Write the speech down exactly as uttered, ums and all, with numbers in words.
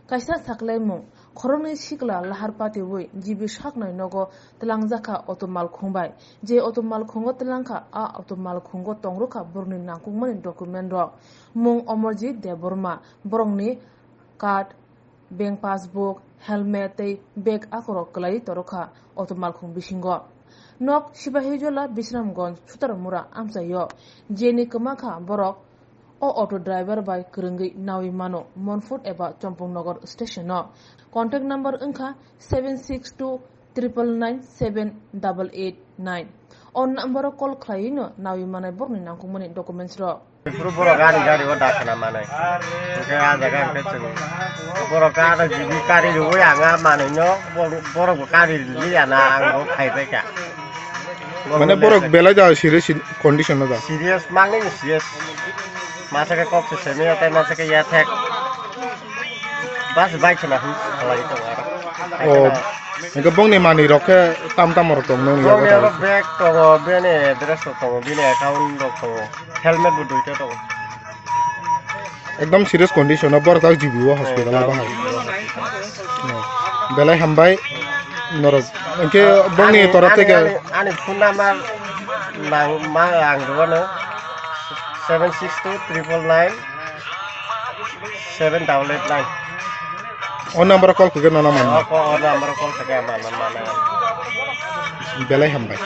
Kaisa saklaimung, khoroknwi sikla lahar patiwi G B saknai nogo twlangjakha auto malkhung bai. Je auto malkhungo twlangkha, a auto malkhungo tongrwkha borokni nangkukmani document rok. Mung Omorjit Debbarma, borokni card, bank passbook, helmet tei bag akorok kwlaiwi torokha auto malkhung bisingo. Nok Sipahijola Bisramganj Sutaramura amchaio. Jeni kwmakha borok o auto driver bai kwrwngwi nawi mano Monfort eba Chompongnagar station o. Contact number wngkha seven six two triple nine seven double eight nine. O number o call khlaiwino nawi manai borokni nangkukmani documents rok. Before borok ani gari o dakna manai. Hwnkhe a jaga hwnkhe chwng borok ani G B kari rwui ang a manwino borok bo kari liya na ang bo phaibai kha. Mane borok belai da serious condition no da. Serious mangni serious. Masa khe kok se semi ya tai masa khe ya thek. Bas bai khna hwng khalai tongo aro. O, hwnkhe bongni manwi rok khe tam tam rok tong nang ya. Bongni aro bag tongo, bini address rok tongo, bini account rok tongo, helmet bo duita tongo. Ekdom serious condition o borok tak G B o hospital o bahai. Belai hambai norok. Hwnkhe bongni torop theke ani phone number nang ma ang rwano seven six two triple nine seven double eight nine. O number o call khe nono mano. O number o call khe mano mano. Belai hambai.